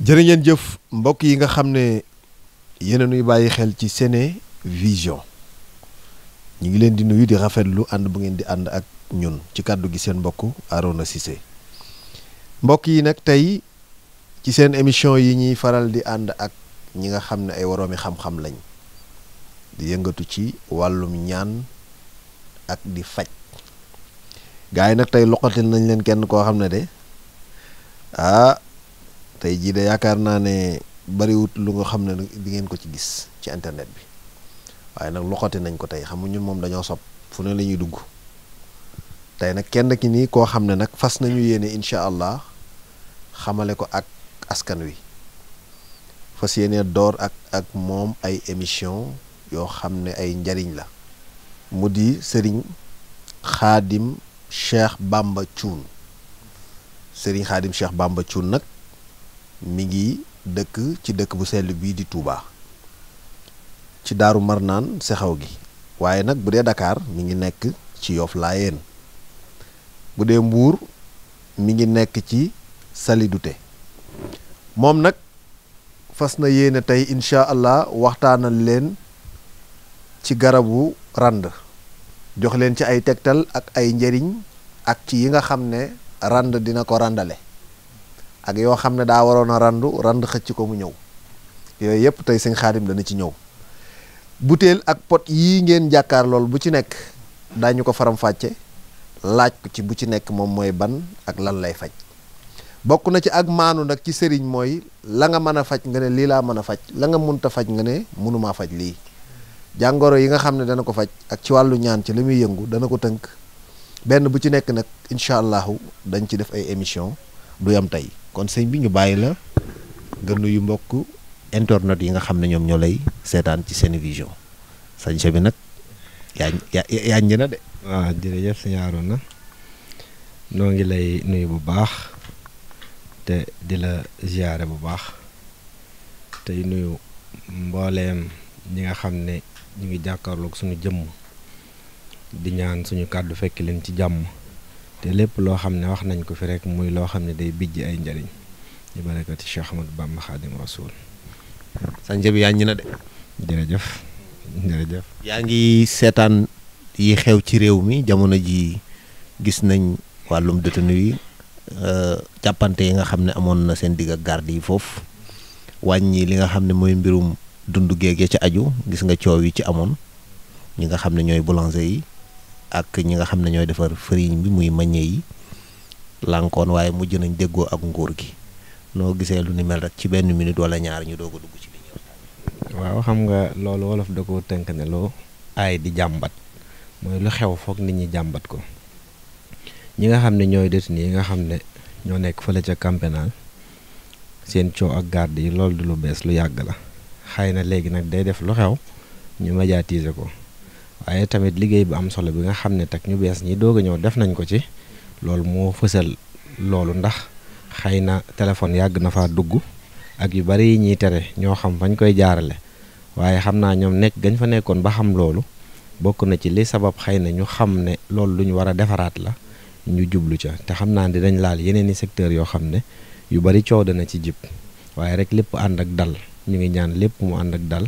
jërë ngeen jëf mbokk yi nga xam ne yéen a nuy bàyyi xel ci Sene Vision ñu ngi leen di nuyu di rafetlu ànd bu ngeen di ànd ak ñun ci kàddu gi seen mbokk Arona Cissé mbokk yi nag tey ci seen émission yi ñuy faral di ànd ak ñi nga xam ne ay woroomi xam-xam lañ di yëngatu ci wàllum ñaan ak di faj gars yi nag tey loqatil nañ leen kenn koo xam ne de tey jii de yaakaar naa ne bariwut lu nga xam ne di ngeen ko ci gis ci internet bi waaye nag loxoti nañ ko tey xam nga ñun moom dañoo sob fu ne la ñuy dugg tey nag kenn ki nii koo xam ne nag fas nañu yéene incha allah xamale ko ak askan wi fas yéene door ak moom ay émission yoo xam ne ay njariñ la mu di Serigne Khadim Cheikh Bamba Thioune Serigne Khadim Cheikh Bamba Thioune nag mi ngi dëkk ci dëkk bu sell bii di Touba ci Daaru Marnaan Sexaw gi waaye nag bu dee Dakar mi ngi nekk ci Yoff Layeen bu dee Mbuur mi ngi nekk ci Salidouté moom nag fas na yéene tey incha allah waxtaanal leen ci garabu rand jox leen ci ay tegtal ak ay njëriñ ak ci yi nga xam ne rand dina ko randale ak yoo xam ne daa waroon a rand xëcc ko mu ñëw yooyu yëpp tey sëñ Xaadim dana ci ñëw butéel ak pot yii ngeen jàkkaar lool bu ci nekk daañu ko faram-fàcce laaj ko ci bu ci nekk moom mooy ban ak lan lay faj bokk na ci ak maanu nag ci sëriñ mooy la nga mën a faj nga ne lii laa mën a faj la nga munta faj nga ne mënumaa faj lii jàngoro yi nga xam ne dana ko faj ak ci wàllu ñaan ci la muy yëngu dana ko tënk benn bu ci nekk nag incha allahu dañ ci def ay émission du yam tey kon sëñ bi ñu bàyyi la nga nuyu mbokk internet yi nga xam ne ñoom ñoo lay seetaan ci Sene Vision sañse bi nag yaa na de. waaw jërëjëf sëñ Arona noo ngi lay nuyu bu baax te di la ziyaare bu baax tey nuyu mbooleem ñi nga xam ne ñu ngi jàkkaarloog suñu jëmm di ñaan suñu kàddu fekk leen ci jàmm te lépp loo xam ne wax nañ ko fi rek muy loo xam ne day bijj ay njariñ di barakati Cheikh Ahmadou Bamba Khadim Rasoul. sañse bi yaa na de. jërëjëf jërëjëf. yaa ngi seetaan yi xew ci réew mi jamono ji gis nañ wàllum détenu yi jàppante yi nga xam ne amoon na seen digg ak garde yi foofu wàññi li nga xam ne mooy mbirum dundu géeg ya ci aju gis nga coow yi ci amoon ñi nga xam ne ñooy boulanger yi ak ñi nga xam ne ñooy defar farine bi muy maññe yi lànkoon waaye mujj nañ déggoo ak nguur gi noo gisee lu ni mel rek ci benn minute wala ñaar ñu doog a dugg ci li ñuy waxtaan. waaw xam nga loolu wolof da ko tënk ne loo aay di jàmbat mooy lu xew foog nit ñi jàmbat ko ñi nga xam ne ñooy détenu yi nga xam ne ñoo nekk fële ca camp pénal seen coow ak garde yi loolu du lu bees lu yàgg la xëy na léegi nag day def lu xew ñu médiatiser ko waaye tamit liggéey bu am solo bi nga xam ne tak ñu bees ñi doog a ñëw def nañ ko ci loolu moo fësal loolu ndax xëy na téléphone yàgg na faa dugg ak yu bari yi ñuy tere ñoo xam fañ koy jaarale waaye xam naa ñoom nekk gañ fa nekkoon ba xam loolu bokk na ci li sabab xëy na ñu xam ne loolu lu ñu war a defaraat la ñu jublu ca te xam naa ne dañ laal yeneen i secteur yoo xam ne yu bari coow dana ci jib waaye rek lépp ànd ak dal ñu ngi ñaan lépp mu ànd ak dal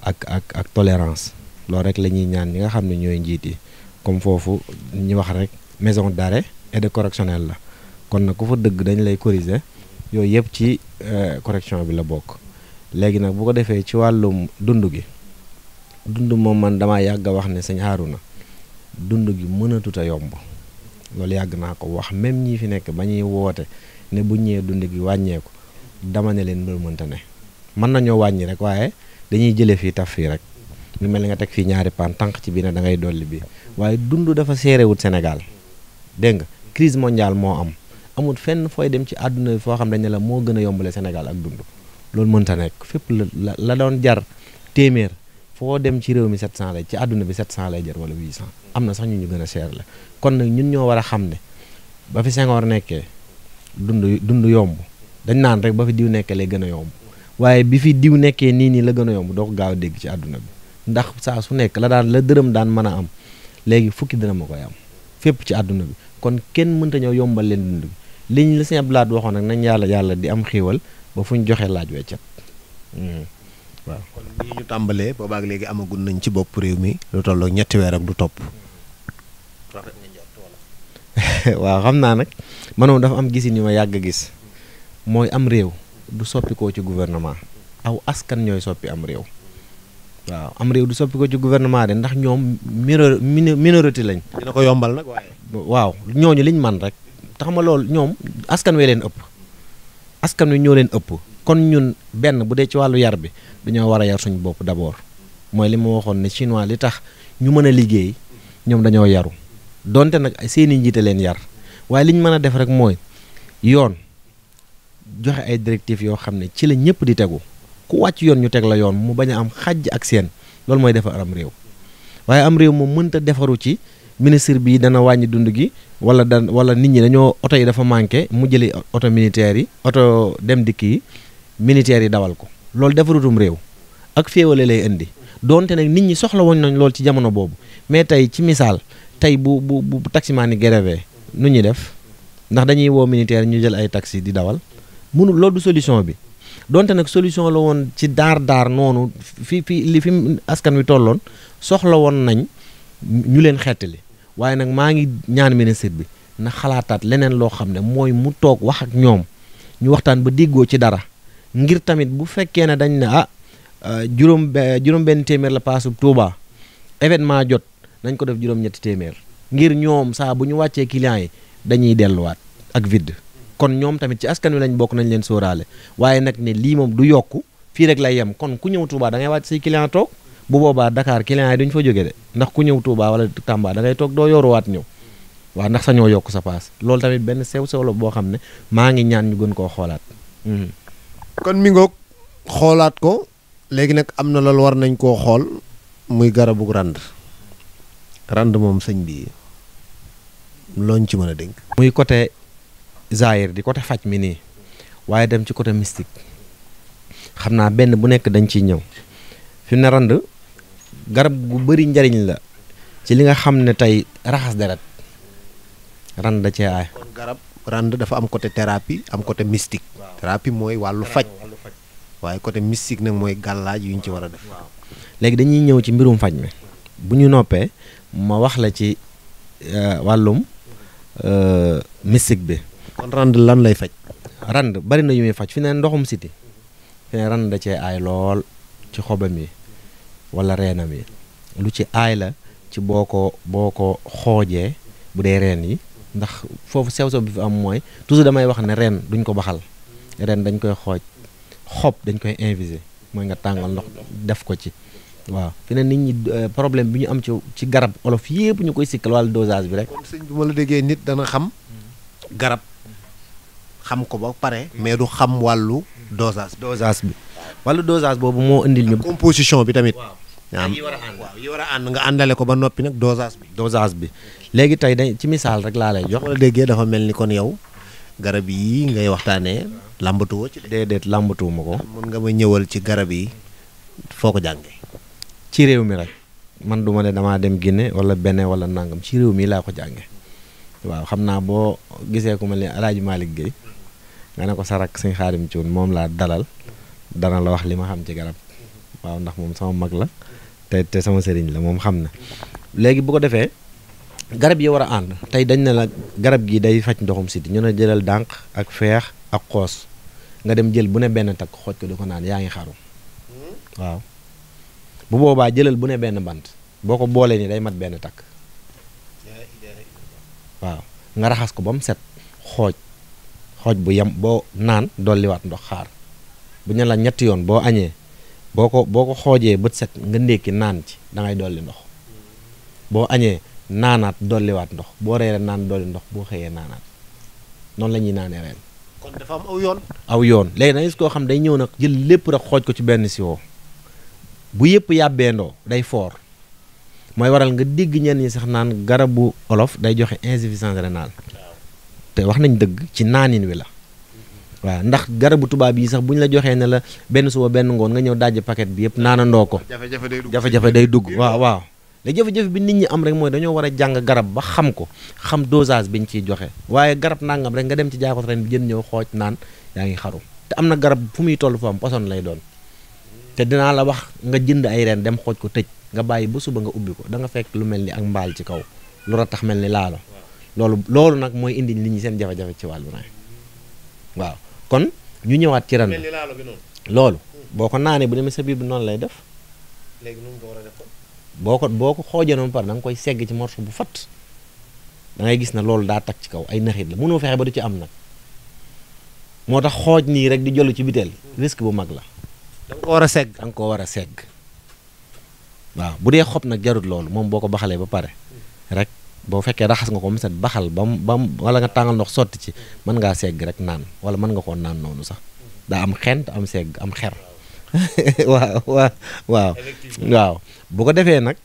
ak tolérance loolu rek la ñuy ñaan ñi nga xam ne ñooy njiit yi comme foofu ñu wax rek maison d'arrêt et de correctionnel la kon nag ku fa dëgg dañ lay corriger yooyu yëpp ci correction bi la bokk léegi nag bu ko defee ci wàllum dund gi dund moom man dama yàgg a wax ne sëñ Harouna dund gi mënatut a yomb loolu yàgg naa ko wax même ñi fi nekk ba ñuy woote ne bu ñëwee dund gi wàññeeku dama ne leen mbir mënta ne mën nañoo wàññi rek waaye dañuy jëlee fii taf fii rek lu mel ni nga teg fii ñaari paan tànk ci bii ne da ngay dolli bi waaye dund dafa seerewut Sénégal dégg nga crise mondiale moo am amul fenn fooy dem ci àdduna bi foo xam dañ ne la moo gën a yombale Sénégal ak dund loolu mënta nekk fépp la doon jar téeméer foo dem ci réew mi 700 lay ci àdduna bi 700 lay jar wala 800 am na sax ñu gën a seer la kon nag ñun ñoo war a xam ne ba fi Senghor nekkee dund yomb dañ naan rek ba fi diw nekkee lay gën a yomb waaye bi fi diw nekkee nii la gën a yomb doo ko gaaw a dégg ci àdduna bi ndax saa su nekk la dërëm daan mën a am léegi fukki dërëm a koy am fépp ci àdduna bi kon kenn mënta ñëw yombal leen dund bi liñ la sëñ Abdou Lahad waxoon nag nañ yàlla di am xéewal ba fu ñu joxe laaj weccet. waaw kon nii ñu tàmbalee boobaak léegi amagul nañ ci bopp réew mi lu tolloo ñetti weer ak du topp. waaw xam naa nag man dafa am gisin yu ma yàgg a gis mooy am réew du soppikoo ci gouvernement aw askan ñooy soppi am réew. waaw am réew du soppi ko ci gouvernement de ndax ñoom minorité lañ. dina ko yombal nag waaye. waaw ñooñu liñ man rek tax ma loolu ñoom askan wee leen ëpp askan wi ñoo leen ëpp kon ñun benn bu dee ci wàllu yar bi dañoo war a yar suñu bopp d'abord mooy li ma waxoon ne chinois li tax ñu mën a liggéey ñoom dañoo yaru donte nag seeni njiite leen yar waaye li ñu mën a def rek mooy yoon joxe ay directives yoo xam ne ci la ñëpp di tegu ku wàcc yoon ñu teg la yoon mu bañ a am xàjj ak seen loolu mooy defar am réew waaye am réew moom mënta defaru ci ministre bi dana wàññi dund gi wala nit ñi dañoo oto yi dafa manqué mu jëli oto militaire yi oto dem dikk yi militaires yi dawal ko loolu defarutum réew ak féewale lay indi donte nag nit ñi soxla woon nañ lool ci jamono boobu mais tey ci misaal tey bu taximaan yi grévé nu ñuy def ndax dañuy woo militaire ñu jël ay taxi di dawal mënul loolu du solution bi donte nag solution la woon ci daar noonu fi askan wi tolloon soxla woon nañ ñu leen xettali waaye nag maa ngi ñaan ministre bi na xalaataat leneen loo xam ne mooy mu toog wax ak ñoom ñu waxtaan ba déggoo ci dara ngir tamit bu fekkee ne dañ ne juróom benn téeméer la paasu Touba événement jot nañ ko def juróom-ñetti téeméer ngir ñoom saa bu ñu wàccee clients yi dañuy delluwaat ak vide kon ñoom tamit ci askan wi lañ bokk nañ leen sóoraale waaye nag ne lii moom du yokku fii rek lay yem kon ku ñëw Touba da ngay wàcc say client toog bu boobaa Dakar clients yi duñ fa jóge de ndax ku ñëw Touba wala Tamba da ngay toog doo yoruwaat ñëw waaw ndax sañoo yokk sa paas loolu tamit benn sew la boo xam ne maa ngi ñaan ñu gën koo xoolaat. kon mi ngoog xoolaat ko léegi nag am na loolu war nañ koo xool muy garabu rand moom sëñ bi looñ ci mën a dénk. muy côté Zahir di côté faj mi nii waaye dem ci côté mystique xam naa benn bu nekk dañ ciy ñëw fi mu ne rand garab gu bëri njariñ la ci li nga xam ne tey raxas deret rand da cee aay. kon rand dafa am côté thérapie am côté mystique. thérapie mooy wàllu faj waaye côté mystique nag mooy gàllaaj yu ñu ci war a def. léegi dañuy ñëw ci mbirum faj mi bu ñu noppee ma wax la ci wàllum mystique bi. kon rand lan lay faj. rand bari na yu muy faj fi ne ndoxum siti fi ne rand da cee aay lool ci xobam yi wala reenam yi lu ci aay la ci boo ko xoojee bu dee reen yi ndax foofu sew-sew bi fi am mooy toujours damay wax ne reen duñ ko baxal reen dañ koy xooj xob dañ koy infuser mooy nga tàngal ndox def ko ci waaw fi ne nit ñi problème bi ñu am ci garab olof yépp ñu koy sikkal wàllu dosage bi rek. kon sëñ bi ma la déggee nit dana xam garab xam ko ba pare mais du xam wàllu dosage bi wàllu dosage boobu moo indil ñu composition bi tamit. waaw yi war a ànd yi war a ànd nga àndale ko ba noppi nag dosage bi léegi tey dañ ci misaal rek laa lay jox. ma la déggee dafa mel ni kon yow garab yi ngay waxtaanee làmbatuwoo ci. déedéet làmbatuwuma ko. mën nga ma ñëwal ci garab yi foo ko jàngee. ci réew mi rek man du ma ne damaa dem Guinée wala Bénin wala nangam ci réew mi laa ko jànge waaw xam naa boo gisee ku mel ni El Hadj Malick Guèye nga ne ko sarak sëñ Xaadim Cuun moom laa dalal dana la wax li ma xam ci garab waaw ndax moom sama mag la te sama sëriñ la moom xam na léegi bu ko defee garab yi war a ànd tey dañ ne la garab gi day faj ndoxum siti ñu ne jëlal dànq ak feex ak xoos nga dem jël bu ne benn takk xooj ko di ko naan yaa ngi xaru waaw bu boobaa jëlal bu ne benn bant boo ko boolee ni day mat benn takk waaw nga raxas ko ba mu set xooj bu yem boo naan dolliwaat ndox xaar bu ñu la ñetti yoon boo añee boo ko xoojee bët set nga ndékki naan ci da ngay dolli ndox boo añee naanaat dolliwaat ndox boo reeree naan dolli ndox boo xëyee naanaat noonu la ñuy naanee reen. kon dafa am aw yoon. aw yoon léegi da ngay gis koo xam day ñëw nag jël lépp rek xooj ko ci benn siwo bu yëpp yàbbeendoo day foor mooy waral nga dégg ñenn ñi sax naan garabu olof day joxe insuffisance rénale te wax nañ dëgg ci naanin wi la waaw ndax garabu tubaab yi sax bu ñu la joxee ne la benn suba benn ngoon nga ñëw dajj paquet bi yëpp naanandoo ko. jafe-jafe day dugg waaw. léegi jafe-jafe bi nit ñi am rek mooy dañoo war a jàng garab ba xam ko xam dosage biñ ciy joxe waaye garab nangam rek nga dem ci jaakot ren bi jën ñëw xooj naan yaa ngi xaru te am na garab fu muy toll foo am poson lay doon te dinaa la wax nga jënd ay reen dem xooj ko tëj nga bàyyi ba suba nga ubbi ko da nga fekk lu mel ni ak mbaal ci kaw lu ratax mel ni laalo loolu nag mooy indi nit ñi seen jafe-jafe ci wàllu rein waaw kon ñu ñëwaat ci ren loolu boo ko naanee bu demee sa biir bi noonu lay def léegi nu mu ko war a def ko boo ko xoojee noonu par da nga koy segg ci morceau bu fat da ngay gis na loolu daa tag ci kaw ay naxit la mënoo fexe ba du ci am nag moo tax xooj nii rek di jollu ci biteel risque bu mag la da nga ko war a segg da nga ko war a segg waaw bu dee xob nag jarut loolu moom boo ko baxalee ba pare rek boo fekkee raxas nga ko mu set baxal bam wala nga tàngal ndox sotti ci mën ngaa segg rek naan wala mën nga koo naan noonu sax daa am xent am segg am xer waaw bu ko defee nag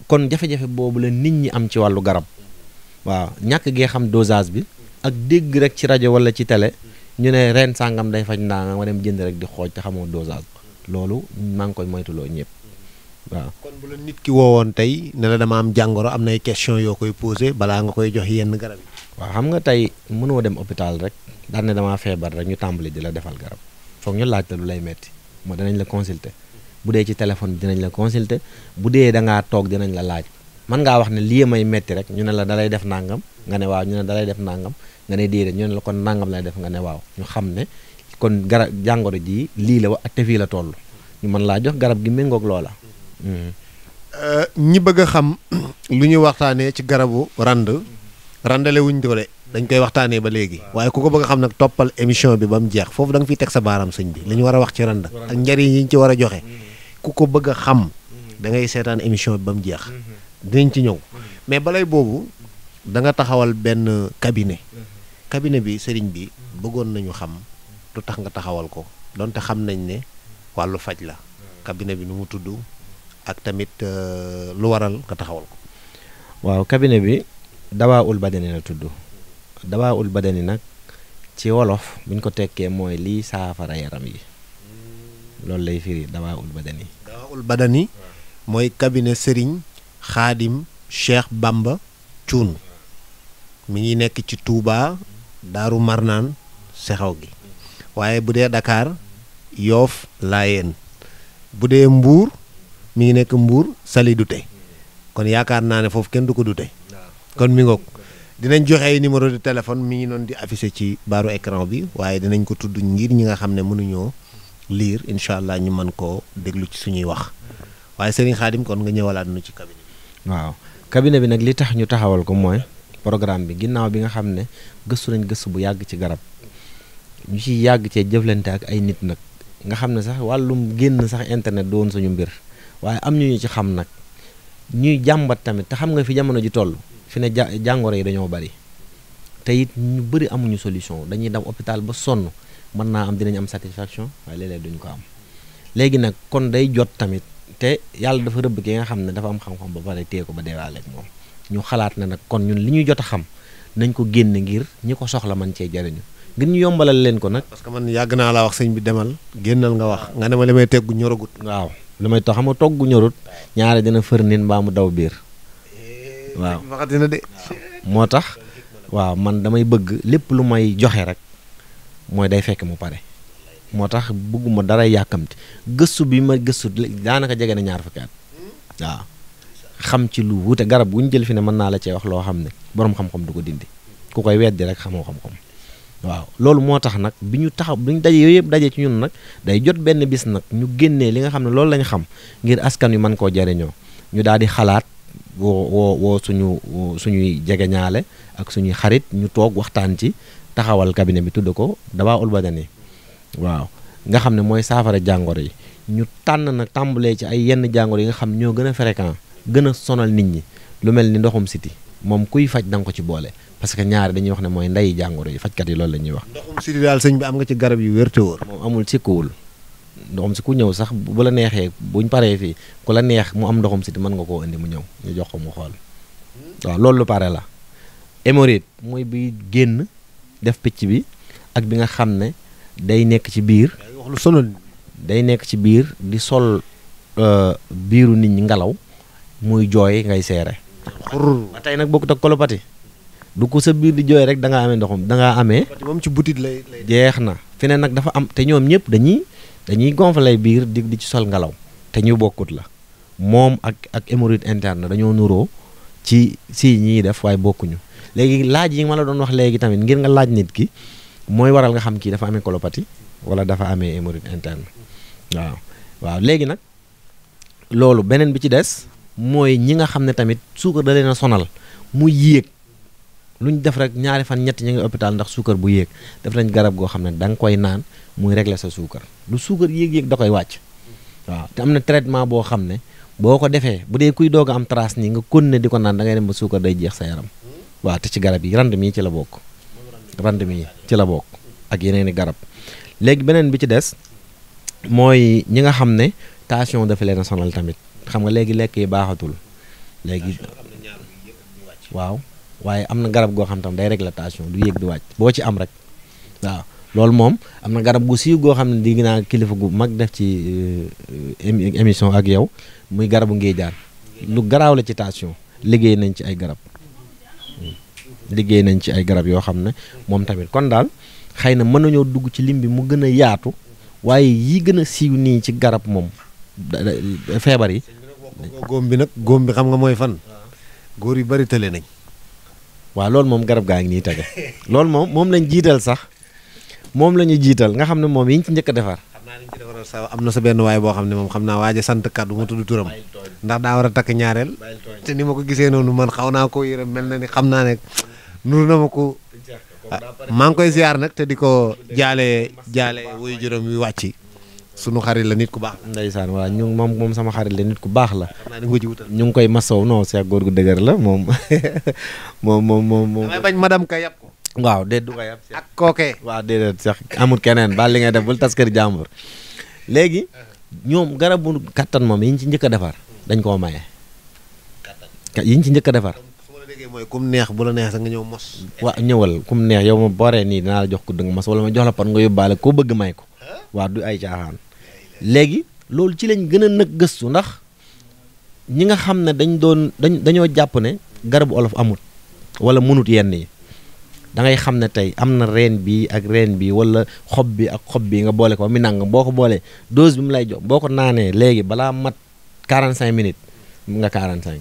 kon jafe-jafe boobu la nit ñi am ci wàllu garab waaw ñàkk gee xam dosage bi ak dégg rek ci rajo wala ci télé ñu ne ren sàngam day faj ndaa nga dem jënd rek di xooj te xamoo dosage loolu maa ngi koy moytuloo ñëpp waaw. kon bu la nit ki woowoon tey ne la dama am jàngoro am nay question yoo koy posé balaa nga koy jox yenn garab yi. waaw xam nga tey mënoo dem hôpital rek daan ne damaa feebar rek ñu tàmbali di la defal garab foog ñu laaj la lu lay metti moo danañ la consulter bu dee ci téléphone bi dinañ la consulter bu dee da ngaa toog dinañ la laaj mën ngaa wax ne lii may metti rek ñu ne la dalay def nangam nga ne waaw ñu ne dalay def nangam nga ne déedéet ñu ne la kon nangam lay def nga ne waaw ñu xam ne kon garab jàngoro ji lii la te fii la toll ñu mën laa jox garab gi méngoog loola. ñi bëgg a xam lu ñu waxtaanee ci garabu randale wuñ ko de dañ koy waxtaanee ba léegi waaye ku ko bëgg a xam nag toppal émission bi ba mu jeex foofu da nga fiy teg sa baaraam sëñ bi li ñu war a wax ci rand ak njariñ yi ñu ci war a joxe ku ko bëgg a xam da ngay seetaan émission bi ba mu jeex dinañ ci ñëw mais balay boobu da nga taxawal benn cabinet bi sëriñ bi bëggoon nañu xam lu tax nga taxawal ko donte xam nañ ne wàllu faj la cabinet bi nu mu tudd ak tamit lu waral nga taxawal ko. waaw cabinet bi dawaa ul badani la tudd dawaa ul badani nag ci wolof buñ ko tekkee mooy lii saafara yaram yi loolu lay firi dawaa ul badani. dawaa ul badani mooy cabinet Serigne Khadim Cheikh Bamba Thioune mi ngi nekk ci Touba Daaru Marnaan Sexaw gi waaye bu dee Dakar Yoof Laayeen bu dee Mbuur mi ngi nekk Mbuur Sali Dute kon yaakaar naa ne foofu kenn du ko dute kon mi ngoog dinañ joxe ay numéro de téléphone mi ngi noonu di affiché ci baaru écran bi waaye dinañ ko tudd ngir ñi nga xam ne mënuñoo lire incha allah ñu mën koo déglu ci suñuy wax waaye Serigne Khadim kon nga ñëwalaat nu ci cabinet bi. waaw cabinet bi nag li tax ñu taxawal ko mooy programme bi ginnaaw bi nga xam ne gëstu nañ gëstu bu yàgg ci garab ñu ci yàgg cee jëflante ak ay nit nag nga xam ne sax wàllum génn sax internet doon suñu mbir waaye am ñu ci xam nag ñuy jàmbat tamit te xam nga fi jamono ji toll fi ne jàngoro yi dañoo bari te it ñu bëri amuñu solution dañuy daw hôpital ba sonn mën naa am dinañ am satisfaction waaye léeg-léeg duñ ko am léegi nag kon day jot tamit te yàlla dafa rëbb ki nga xam ne dafa am xam-xam ba pare téye ko ba deewaale ak moom ñu xalaat na nag kon ñun li ñuy jot a xam nañ ko génne ngir ñi ko soxla man cee jariñu ngir ñu yombalal leen ko nag. parce que man yàgg naa laa wax sëñ bi demal génnal nga wax nga ne ma li may teggu ñoragut. waaw li may tax xam nga togg ñorut ñaare dina fër nit mbaa mu daw biir waaw waxatina de. moo tax waaw man damay bëgg lépp lu may joxe rek mooy day fekk mu pare moo tax bëgguma dara yàkkamti gëstu bi ma gëstu daanaka jege na 20 at waaw xam ci lu wuute garab gu ñu jël fi ne mën naa la cee wax loo xam ne boroom xam-xam du ko dindi ku koy weddi rek xamoo xam-xam waaw loolu moo tax nag bi ñu daje yooyu yëpp daje ci ñun nag day jot benn bis nag ñu génnee li nga xam ne loolu lañ xam ngir askan wi mën koo jariñoo ñu daal di xalaat woo suñuy jegeñaale ak suñuy xarit ñu toog waxtaan ci taxawal cabinet bi tudd ko dawaa ul badani waaw nga xam ne mooy saafara jàngoro yi ñu tànn nag tàmbalee ci ay yenn jàngoro yi nga xam ñoo gën a fréquent gën a sonal nit ñi lu mel ni ndoxum siti moom kuy faj da nga ko ci boole parce que ñaari dañuy wax ne mooy ndeyi jàngoro yi fajkat yi loolu la ñuy wax. ndoxum siti daal sëñ bi am nga ci garab yu wér te wóor. moom amul sikkuwul ndoxum si ku ñëw sax bu la neexee buñ paree fii ku la neex mu am ndoxum siti mën nga koo indi mu ñëw ñu jox ko mu xool waaw loolu lu pare la. hémorroïde mooy bi génn def picc bi ak bi nga xam ne day nekk ci biir. wax lu sonal. day nekk ci biir di sol biiru nit ñi ngelaw muy jooy ngay seere. ba tey nag bokkut ak colopathie du ko sa biir di jooy rek da ngaa amee ndoxum da ngaa amee. moom ci butit lay jeex na fi ne nag dafa am te ñoom ñëpp dañuy gonfler biir di ci sol ngelaw te ñu bokkut la moom ak hémorroïde interne dañoo nuroo ci si ñiy def waaye bokkuñu léegi laaj yi ma la doon wax léegi tamit ngir nga laaj nit ki mooy waral nga xam kii dafa amee colopathie wala dafa amee hémorroïde interne waaw léegi nag loolu beneen bi ci des mooy ñi nga xam ne tamit suukar da leen a sonal mu yéeg lu ñu def rek ñaari fan ñett ñu ngi hôpital ndax suukar bu yéeg def nañ garab goo xam ne da nga koy naan muy régler sa suukar lu suukar yéeg-yéeg da koy wàcc waaw te am na traitement boo xam ne boo ko defee bu dee kuy doog a am trace nii nga continuer di ko naan da ngay dem ba suukar day jeex sa yaram waaw te ci garab yi rand mii ci la bokk rand mii ci la bokk ak yeneen i garab léegi beneen bi ci des mooy ñi nga xam ne tension dafa leen a sonal tamit xam nga léegi lekk yi baaxatul léegi waaw waaye am na garab goo xam tam day régler tension du yéeg du wàcc boo ci am rek waaw loolu moom am na garab gu siiw goo xam ne digg naa kilifa gu mag def ci émission ak yow muy garabu ngéejaan lu garaaw la ci tension liggéey nañ ci ay garab yoo xam ne moom tamit kon daal xëy na mën nañoo dugg ci lim bi mu gën a yaatu waaye yi gën a siiw nii ci garab moom feebar yi. góom bi xam nga mooy fan. góor yu bari tële nañ. waaw loolu moom garab gaa ngi nii tege loolu moom lañ jiital sax moom la ñu jiital nga xam ne moom yi ñu ci njëkk a defar. xam naa liñ ci defaral sa am na sa benn waay boo xam ne moom xam naa waaja sant kàddu mu tudd turam ndax daa war a takk ñaareel te ni ma ko gisee noonu man xaw naa ko yërëm mel na ni xam naa ne nuru na ma ko maa ngi koy ziar nag te di ko jaale wuyu juróom wi wàcc sunu xarit la nit ku baax la. ndeysaan waaw ñu moom sama xarit la nit ku baax la. xam naa ni nga ci wutal ñu ngi koy masaw non Cheikh góor gu dëgër la moom damay bañ madame ka yàpp ko. waaw déet du ko yàpp ak kooke. waaw déedéet Cheikh amul keneen baal li ngay def bul tas kër jàmbur léegi ñoom garabu kattan moom yi ñu ci njëkk a defar dañ koo maye. yi ñu ci njëkk a defar. su ma la déggee mooy kum neex bu la neex sax nga ñëw mos. waaw ñëwal kum neex yow ma booree nii dinaa la jox ko dëgg mos wala ma jox la pan nga yóbbaale koo bëgg may ko waaw du ay caaxaan. léegi loolu ci lañ gën a nag gëstu ndax ñi nga xam ne dañoo jàpp ne garabu olof amut wala mënut yenn yi da ngay xam ne tey am na reen bi ak reen bi wala xob bi ak xob bi nga boole ko mi nangam boo ko boolee dose bi mu lay jox boo ko naanee léegi balaa mat 45 minutes nga 45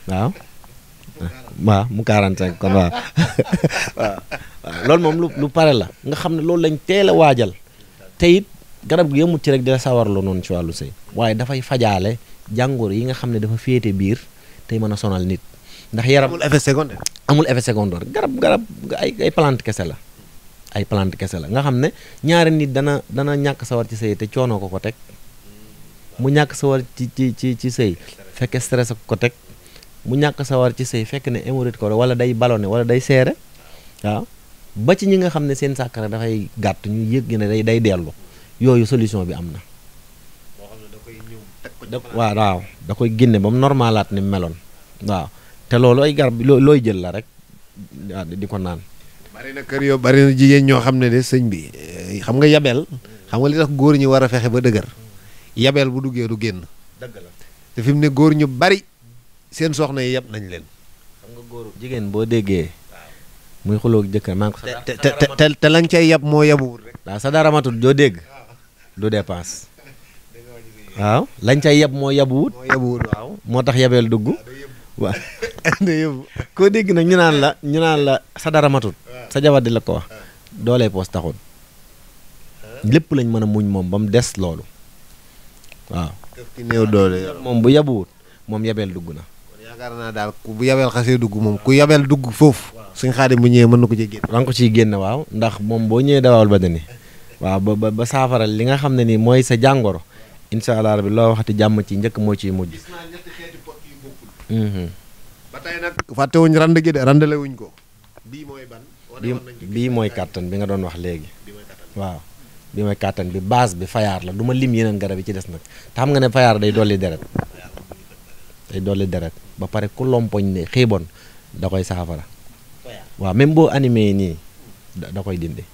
waaw mu 45 kon waaw waaw loolu moom lu pare la nga xam ne loolu lañ teel a waajal te it garab gi yëmut ci rek di la sawarloo noonu ci wàllu sëy waaye dafay fajaale jàngoro yi nga xam ne dafa féete biir tey mën a sonal nit ndax yaram amul effet secondaire garab ay plante kese la nga xam ne ñaari nit dana ñàkk sawar ci sëy te coono ko teg mu ñàkk sawar ci sëy fekk stress ko teg mu ñàkk sawar ci sëy fekk ne hémorroïde ko wala day ballonné wala day seere waaw ba ci ñi nga xam ne seen sàkkara dafay gàtt ñu yëg ne day dellu yooyu solution bi am na. waaw da koy génne ba mu normalaat ni meloon waaw te loolu ay garab looy jël la rek di ko naan. bari na kër yoo bari na jigéen ñoo xam ne de sëñ bi xam nga yabel xam nga li tax góor ñi war a fexe ba dëgër yabel bu duggee du génn. dëgg la te fi mu ne góor ñu bari seen soxna yi yab nañ leen. xam nga góor jigéen boo déggee. muy xuloo jëkkër maa ngi ko. te lañ cay yab moo yabuwul rek. waaw sa dara matul joo dégg du dépense. waaw lañ cay yab moo yabuwut. waaw moo tax yabeel dugg. waaw koo dégg nag ñu naan la sa dara matut sa jabar di la ko wax doolee poos taxul lépp lañ mën a muñ moom ba mu des loolu waaw. ki néew doole moom bu yabuwut moom yabeel dugg na. kon yaakaar naa daal bu yabeel xasee dugg moom ku yabeel dugg foofu. suñ xaadim bu ñëwee mën na ko ciy génn. da nga ko ciy génn waaw ndax moom boo ñëwee dawal ba dani waaw ba saafaral li nga xam ne nii mooy sa jàngoro incha allah rabi loo waxati jàmm ci njëkk moo ciy mujj. gis naa ñetti xeeti pot yu bokkul. ba tey nag fàttewuñ rand gi de randale wuñ ko. bii mooy ban. bii mooy kàttan bi nga doon wax léegi. waaw bii mooy kàttan bi base bi fayaar la du ma lim yeneen garab yi ci des nag te xam nga ne fayaar day dolli deret. day dolli deret ba pare ku lompoñ ne xiibon da koy saafara. waaw même boo animé nii da koy dindi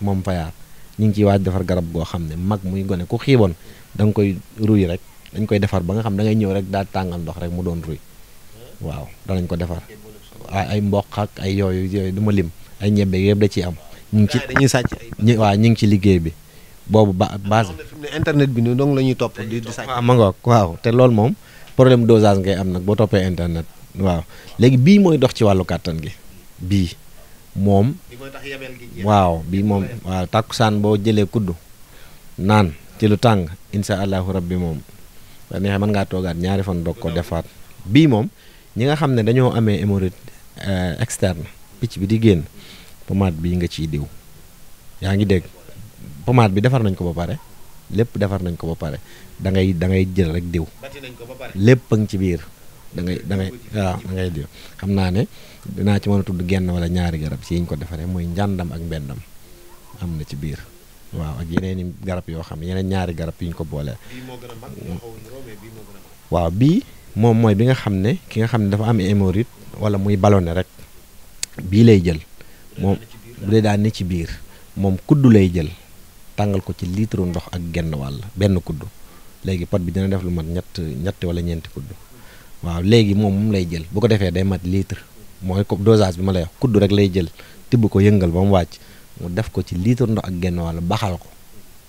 moom fayaar ñu ngi ciy waaj defar garab goo xam ne mag muy gone ku xiiboon da nga koy ruy rek dañ koy defar ba nga xam da ngay ñëw rek daal tàngal ndox rek mu doon ruy waaw danañ ko defar ay mboq ak ay yooyu du ma lim ay ñebbe yëpp da ciy am. ñu ngi ci dañuy sàcc waaw ñu ngi ci liggéey bi boobu base. internet bi nii donc la ñuy topp di sàcc. waaw ma ngoog waaw te loolu moom problème dosage ngay am nag boo toppee internet waaw léegi bii mooy dox ci wàllu kàttan gi bii moom. waaw bii moom waaw tàkkusaan boo jëlee kuddu naan ci lu tàng insha allahu rabbi moom ba neexee mën ngaa toogaat ñaari fan doog ko defaat bii moom ñi nga xam ne dañoo amee hémorroïde externe picc bi di génn pommade bii nga ciy diw yaa ngi dégg pommade bi defar nañ ko ba pare lépp defar nañ ko ba pare da ngay jël rek diw lépp a ngi ci biir da ngay waaw da ngay diw xam naa ne dinaa ci mën a tudd genn wala ñaari garab si yiñ ko defaree mooy njàndam ak mbendam am na ci biir waaw ak yeneen i garab yoo xam ne yeneen ñaari garab yi ñu ko boolee waaw bii moom mooy bi nga xam ne ki nga xam ne dafa am hémorroïde wala muy ballonné rek bii lay jël moom bu dee daan ne ci biir moom kuddu lay jël tàngal ko ci litre ndox ak genn wàll benn kuddu léegi pot bi dina def lu mat ñett wala ñeenti kuddu waaw léegi moom lay jël bu ko defee day mat litre mooy ko dosage bi ma lay wax kuddu rek lay jël tibb ko yëngal ba mu wàcc mu def ko ci litre ndox ak genn wàll baxal ko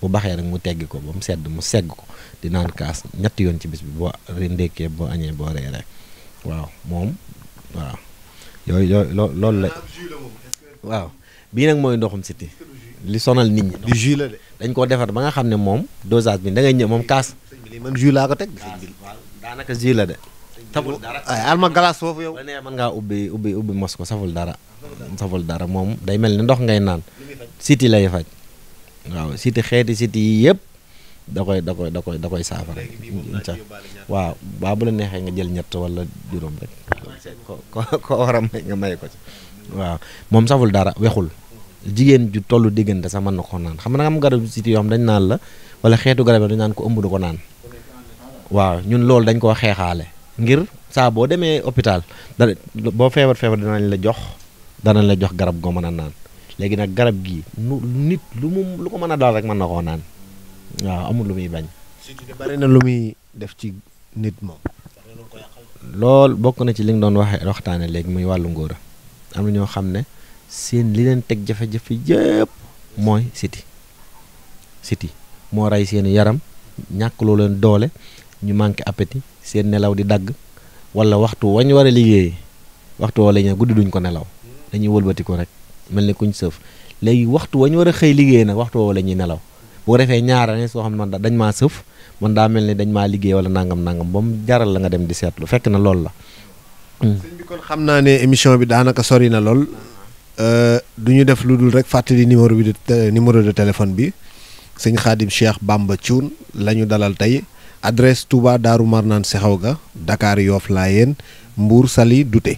bu baxee rek mu teggi ko ba mu sedd mu segg ko di naan kaas ñetti yoon ci bis bi boo ndékkee boo añee boo reeree waaw moom waaw yooyu loolu la waaw bii nag mooy ndoxum siti li sonal nit ñi. bi jus la de. dañ koo defar ba nga xam ne moom dosage bi da ngay ñëw moom kaas. man jus laa ko teg. daanaka jus la de. saful dara ay alma glace foofu yow. ba nee mën ngaa ubbi mos ko saful dara. saful dara moom day mel ni ndox ngay naan. siti lay faj. waaw siti xeeti siti yi yëpp da koy saafara. waaw bu la neexee nga jël ñett wala juróom rek. ko war a may nga may ko ci. waaw moom saful dara wexul. jigéen ju tollu diggante sax mën na ko naan xam nga am garab siti yoo xam dañ naan la wala xeetu garab dañ naan ko ëmb du ko naan waaw ñun loolu dañ koo xeexaale ngir saa boo demee hôpital boo feebar danañ la jox garab goo mën a naan léegi nag garab gii nit lu ko mën a daal rek mën na koo naan waaw amul lu muy bañ. bari na lu muy def ci nit moom. loolu bokk na ci li nga doon waxtaane léegi muy wàllu ngóora am na ñoo xam ne seen li leen teg jafe-jafe yëpp mooy siti moo rey seen yaram ñàkk loo leen doole ñu manqué appétit seen nelaw di dagg wala waxtu wañ war a liggéey waxtu wala ñu guddi duñ ko nelaw dañuy wëlbati ko rek mel ni kuñ sëf léegi waxtu wañ war a xëy liggéey nag waxtu wala ñuy nelaw boo defee ñaara ne soo xam ne man dañ maa sëf man daa mel ni dañ maa liggéey wala nangam ba mu jaral la nga dem di seetlu fekk na loolu la. sëñ bi kon xam naa ne émission bi daanaka sori na lool. du ñu def lu dul rek fàttali numéro de téléphone bi sëñ Khadim Cheikh Bamba Thioune la ñu dalal tey adresse Touba Daaru Marnaan Sexawga Dakar Yoff Layeen Mbour Saly Douté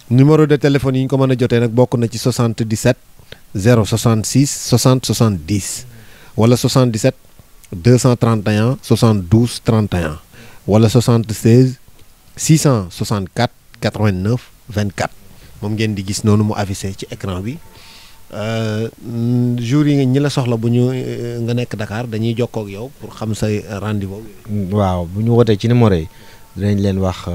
numéro de téléphone yi ñu ko mën a jotee nag bokk na ci 77 066 60 70 wala 77 231 72 31 wala 76 664 89 24 moom ngeen di gis noonu mu affiché ci écran bi jour yi ñi la soxla bu ñu nga nekk Dakar dañuy jokkoo ak yow pour xam say rendez-vous. waaw bu ñu wootee ci numéro yi dinañ leen wax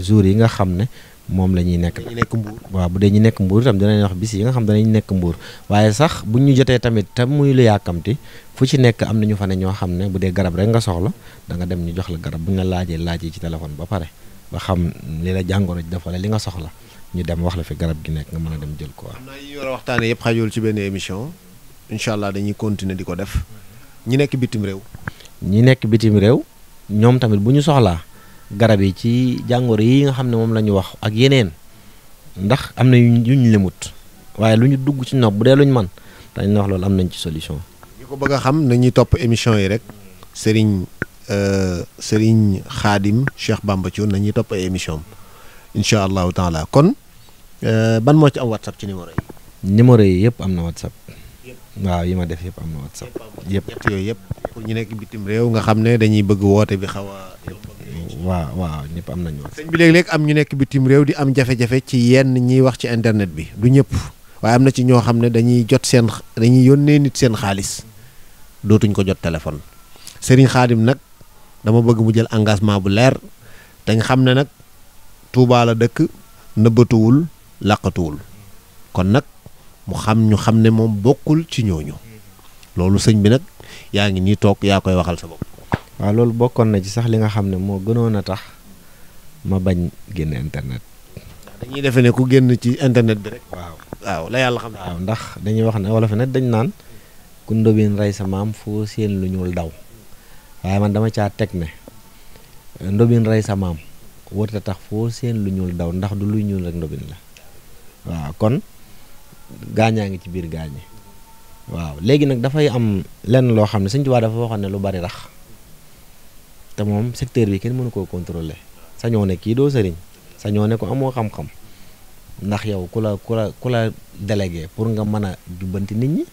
jour yi nga xam ne moom la ñuy nekk. Mbour. waaw bu dee ñu nekk Mbour itam dinañ wax bis yi nga xam danañ nekk Mbour waaye sax bu ñu jotee tamit tam muy lu yàkkamti fu ci nekk am na ñu fa ne ñoo xam ne bu dee garab rek nga soxla da nga dem ñu jox la garab bu ñu la laaj yi ci téléphone ba pare ba xam li la jàngoro ji dafa la li nga soxla. ñu dem wax la fi garab gi nekk nga mën a dem jël ko. xam naa yi ñu war a waxtaanee yëpp xajul ci benn émission incha allah dañuy continuer di ko def ñi nekk bitim réew. ñi nekk bitim réew ñoom tamit bu ñu soxlaa garab yi ci jàngoro yi nga xam ne moom la ñu wax ak yeneen ndax am na yu ñu lemut waaye lu ñu dugg ci nopp bu dee lu ñu mën dañ la wax loolu am nañ ci solution. ñu ko bëgg a xam nañuy topp émission yi rek Serigne Khadim Cheikh Bamba Thioune nañuy topp ay émission incha allahu taala kon ban moo ci am WhatsApp ci numéro yi. numéro yi yëpp am na WhatsApp. waaw yi ma def yëpp am na WhatsApp. yëpp ñett yooyu yëpp pour ñu nekk bitim réew nga xam ne dañuy bëgg woote bi xaw a. waaw ñëpp am nañu WhatsApp. sëñ bi léeg-léeg am ñu nekk bitim réew di am jafe-jafe ci yenn ñiy wax ci internet bi du ñëpp waaye am na ci ñoo xam ne dañuy yónnee nit seen xaalis dootuñ ko jot téléphone. Serigne Khadim nag dama bëgg mu jël engagement bu leer dañ xam ne nag. Touba la dëkk nëbbatuwul làqatuwul kon nag mu xam ñu xam ne moom bokkul ci ñooñu loolu sëñ bi nag yaa ngi nii toog yaa koy waxal sa bopp. waaw loolu bokkoon na ci sax li nga xam ne moo gënoon a tax ma bañ génn internet. dañuy defe ne ku génn ci internet bi rek. waaw la yàlla xam. waaw ndax dañuy wax ne wala fi ne dañ naan ku ndóbin rey sa maam foo seen lu ñuul daw waaye man dama caa teg ne ndóbin rey sa maam wërta tax foo seen lu ñuul daw ndax du luy ñuul rek ndóbin la waaw kon gaañaa ngi ci biir gaañi waaw léegi nag dafay am lenn loo xam ne Sëñ Tuubaa dafa waxoon ne lu bari rax te moom secteur bi kenn mënu koo contrôler sañoo ne kii doo sëriñ sañoo ne ko amoo xam-xam ndax yow ku la délégué pour nga mën a jubbanti nit ñi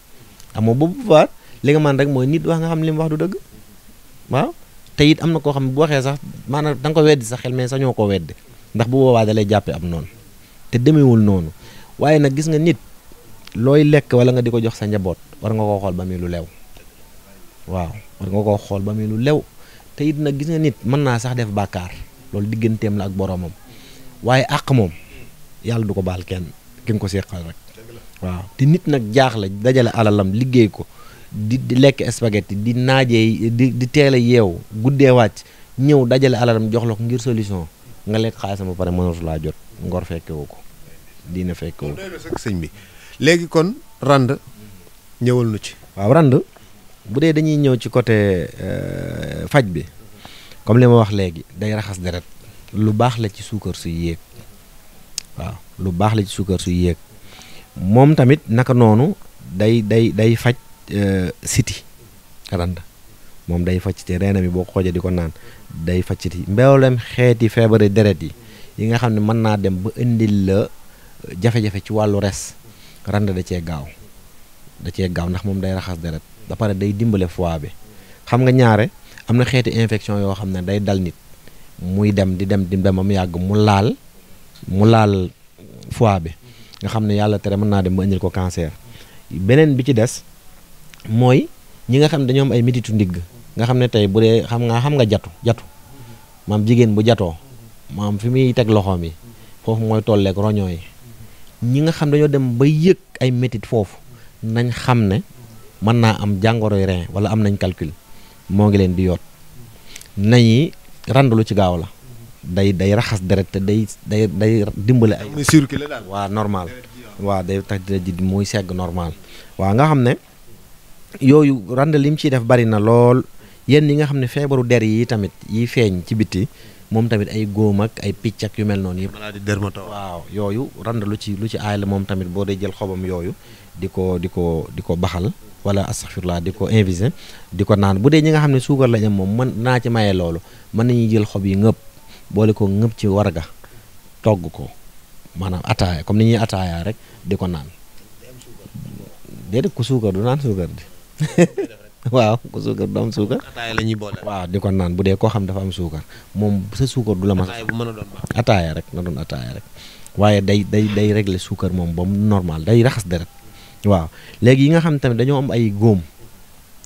amoo boobu pouvoir li nga man rek mooy nit wax nga xam li mu wax du dëgg waaw te it am na koo xam ne bu waxee sax maanaam da nga ko weddi sax xel mais sañoo ko weddi ndax bu boobaa da lay jàppe am noonu te demewul noonu waaye nag gis nga nit looy lekk wala nga di ko jox sa njaboot war nga koo xool ba muy lu lew waaw war nga koo xool ba muy lu lew te it nag gis nga nit mën naa sax def bàkkaar loolu digganteem la ak boromam waaye àq moom yàlla du ko baal kenn ki nga ko seqal rek waaw te nit nag jaaxle dajale alalam liggéey ko di lekk spaghetti di naajee di teel a yeew guddee wàcc ñëw dajale alalam jox la ko ngir solution nga lekk xaalisam ba pare mënatu laa jot ngor fekkewu ko diina fekkewu ko sëñ bi léegi kon rand ñëwal nu ci. waaw rand bu dee dañuy ñëw ci côté faj bi comme li ma wax léegi day raxas deret lu baax la ci suukar suy yéeg waaw lu baax la ci suukar suy yéeg moom tamit naka noonu day faj siti rand moom day faj siti reena mi boo ko xoojee di ko naan day faj siti mboolem xeeti feebari deret yi nga xam ne mën naa dem ba indil la jafe-jafe ci wàllu res rand da cee gaaw ndax moom day raxas deret ba pare day dimbale foie bi xam nga ñaare am na xeeti infection yoo xam ne day dal nit muy dem di dem am yàgg mu laal foie bi nga xam ne yàlla tere mën naa dem ba indil ko cancer beneen bi ci des mooy ñi nga xam ne dañoo am ay metitu ndigg nga xam ne tey bu dee xam nga jatu maam jigéen bu jatoo maam fi muy teg loxoom yi foofu mooy tolleeg roñoo yi ñi nga xam dañoo dem ba yëg ay métit foofu nañ xam ne mën naa am jàngoroy rein wala am nañ calcul moo ngi leen di yoot nañi randalu ci gaaw la day raxas deret te day dimbale ay circuler daal waa normal waaw day tax deret ji muy segg normal waaw nga xam ne yooyu rand lim ciy def bari na lool yenn yi nga xam ne feebaru der yi tamit yi feeñ ci biti moom tamit ay góom ak ay picc ak yu mel noonu yëpp maladie dermatologique waaw yooyu rand lu ci aay la moom tamit boo dee jël xobam yooyu di ko baxal wala astaghfirullah di ko invisé di ko naan bu dee ñi nga xam ne suukar lañ am moom mën naa ci maye loolu mën nañuy jël xob yi ngëpp boole ko ngëpp ci warga togg ko maanaam ataaya comme ni ñuy ataaya rek di ko naan déedéet ku suukar du naan suukar di waaw ku suukar du am suukar ataaya la ñuy boole waaw di ko naan bu dee koo xam dafa am suukar moom sa suukar du la mën ataaya bu mën a doon baax ataaya rek na doon ataaya rek waaye day régler suukar moom ba mu normal day raxas deret waaw léegi yi nga xam tamit dañoo am ay góom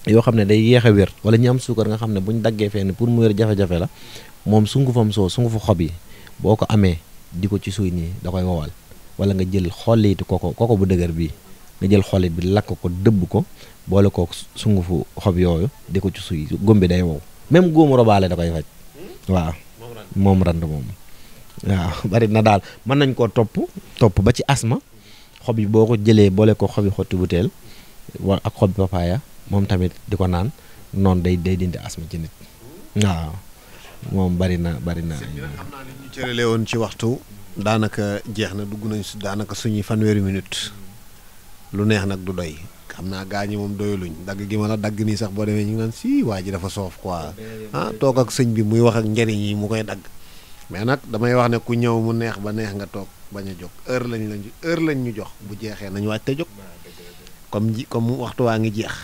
yoo xam ne day yéex a wér wala ñu am suukar nga xam ne bu ñu daggee fenn pour mu wér jafe-jafe la moom sungufam sungufu xob yi boo ko amee di ko ci suy nii da koy wowal wala nga jël xollitu koko bu dëgër bii nga jël xollit bi lakk ko dëbb ko boole ko sungufu xob yooyu di ko ci suy góom bi day wow même góomu robaale da koy faj waaw moom rand moom waaw bari na daal mën nañ koo topp ba ci asma xob yi boo ko jëlee boole ko xobi xotti butéel wa ak xobi papaaya moom tamit di ko naan noonu day dindi asma ci nit waaw moom bari na xam naa ne ñu cërale woon ci waxtu daanaka jeex na dugg nañ daanaka suñuy fanweeri minute lu neex nag du doy xam naa gaa ñi moom doyaluñ dagg gi ma la dagg nii sax boo demee ñu ngi naan si waa ji dafa soof quoi toog ak sëñ bi muy wax ak njëriñ yi mu koy dagg mais nag damay wax ne ku ñëw mu neex ba neex nga toog bañ a jóg heure lañ ñu jox bu jeexee nañu wàcc te jóg comme waxtu waa ngi jeex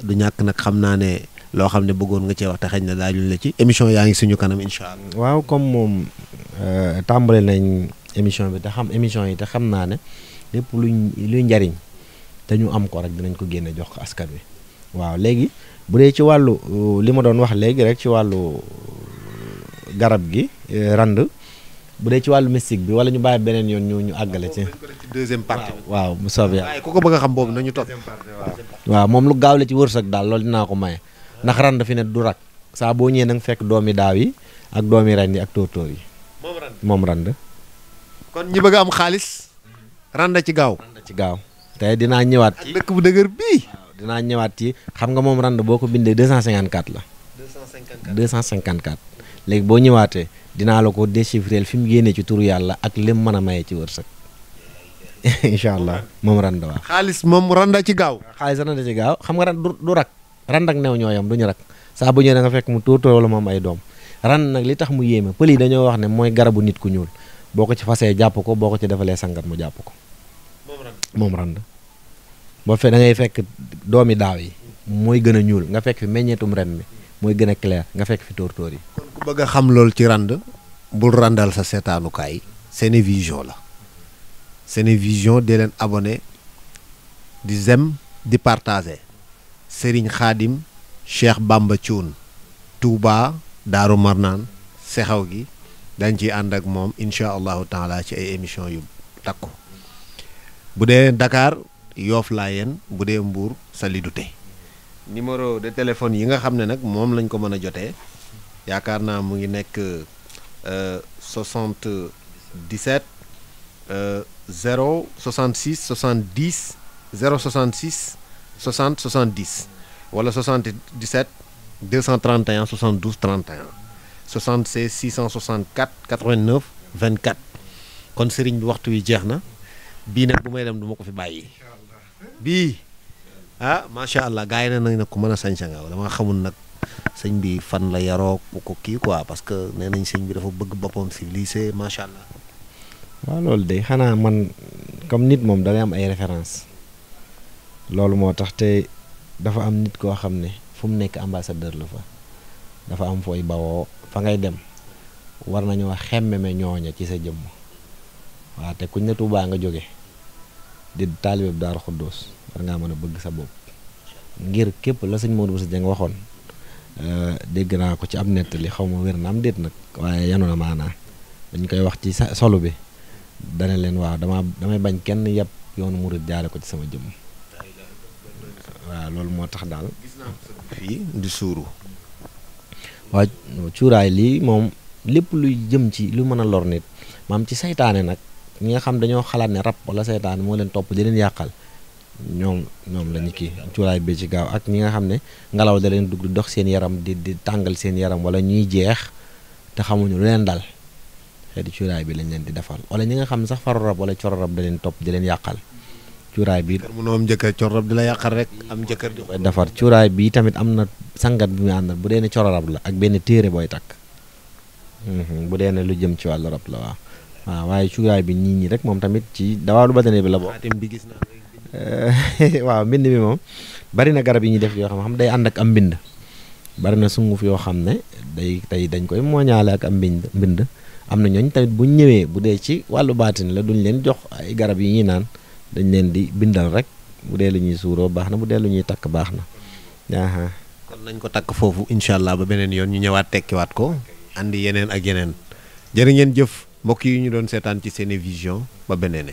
du ñàkk nag xam naa ne loo xam ne bëggoon nga cee wax te xëy na daajuñ la ci émission yaa ngi suñu kanam incha allah. waaw comme moom tàmbale nañ émission bi te xam émission yi te xam naa ne lépp luy njariñ te ñu am ko rek dinañ ko génne jox ko askan wi waaw léegi bu dee ci wàllu li ma doon wax léegi rek ci wàllu garab gi rand bu dee ci wàllu mystique bi wala ñu bàyyi beneen yoon ñu àggale ci deuxième partie waaw bu soobee waaye ku ko bëgg a xam boobu nañu topp waaw moom lu gaaw la ci wërsëg daal loolu dinaa ko maye ndax rand fi ne du rak saa boo ñëwee na nga fekk doomi daaw yi ak doomi ren yi ak tóotóor yi moom rand kon ñi bëgg a am xaalis rand ci gaaw ci gaaw tey dinaa ñëwaat ci dëkk bu dëgër bii dinaa ñëwaat ci xam nga moom rand boo ko bindee 254 la 254 léegi boo ñëwaatee dinaa la ko déchiffrer fi mu génnee ci turu yàlla ak lim mën a maye ci wërsëg incha allah moom rand waaw xaalis moom randa ci gaaw xaalis rand ci gaaw xam nga rand du rak rand ak new ñooyam duñu rak saa bu ñëwee da nga fekk mu tóotóor wala moom ay doom rand nag li tax mu yéeme pël yi dañoo wax ne mooy garabu nit ku ñuul boo ko ci fasee jàpp ko boo ko ci defalee sangat mu jàpp ko moom rand boo fe da ngay fekk doomi daaw yi mooy gën a ñuul nga fekk fi meññeetum ren mi mooy gën a clair nga fekk fi tóortóor yi kon ku bëgg a xam loolu ci rand bul randal sa seetaanukaay Senevision la Senevision di leen abonné di zem di partager Serigne Khadim Cheikh Bamba Thioune Touba Daaru Marnaan sexaw gi dañ ciy ànd ak moom incha allahu taala ci ay émission yu takku bu dee Dakar Yoff Layeen bu dee Mbour Salidouté numéro de téléphone yi nga xam ne nag moom lañ ko mën a jotee yaakaar naa mu ngi nekk 77 0 66 70 066 60 70 wala 77 231 72 31 76 664 89 24 kon sëriñ bi waxtu wi jeex na bii nag bu may dem du ma ko fi bàyyi bii macha allah gars yi ne nañ nag ku mën a sañ-sa nga dama xamul nag sëñ bi fan la yaroo ko kii quoi parce que nee nañ sëñ bi dafa bëgg boppam civilisé macha allah. waaw loolu de xanaa man comme nit moom da ngay am ay référence loolu moo tax te dafa am nit koo xam ne fu mu nekk ambassadeur la fa dafa am fooy bawoo fa ngay dem war nañoo xemmeme ñooña ci sa jëmm waaw te kuñ ne Tuubaa nga jóge di taalibe Daaru Xuddoos war ngaa mën a bëgg sa bopp ngir képp la sëñ Modou Bousso Dieng waxoon dégg naa ko ci ab nettali xaw ma wér na am déet nag waaye yanu na maanaa dañ koy wax ci solo bi dana leen waaw damay bañ kenn yëpp yoonu murid jaare ko ci sama jëmm waaw loolu moo tax daal fii di suuru waaw cuuraay lii moom lépp luy jëm ci lu mën a lor nit maam ci saytaane nag ñi nga xam dañoo xalaat ne rab wala saytaane moo leen topp di leen yàqal ñoom lañu kii cuuraay bi ci gaaw ak ñi nga xam ne ngelaw da leen dugg di dox seen yaram di tàngal seen yaram wala ñuy jeex te xamuñu lu leen dal xeeti cuuraay bi lañ leen di defal wala ñi nga xam ne sax faru rab wala coro rab da leen topp di leen yàqal cuuraay bi mënoo am jëkkër coro rab di la yàqal rek am jëkkër di koy defar cuuraay bi tamit am na sangat bi muy àndal bu dee ne coro rab la ak benn téere booy takk bu dee ne lu jëm ci wàllu rab la waaw waaye cuuraay bi nit ñi rek moom tamit ci dawaalu batane bi la bokk bi gis naa waaw mbind mi moom bari na garab yi ñuy def yoo xam day ànd ak am mbind bari na sunguf yoo xam ne tey dañ koy mooñaale ak am mbind am na ñooñ tamit buñ ñëwee bu dee ci wàllu baatin la duñ leen jox ay garab yi ñuy naan dañ leen di bindal rek bu dee lu ñuy suuroo baax na bu dee lu ñuy takk baax na kon nañ ko takk foofu incha allah ba beneen yoon ñu ñëwaat tekkiwaat ko andi yeneen ak yeneen jërë ngeen jëf mbokk yi ñu doon seetaan ci Senevision ba beneen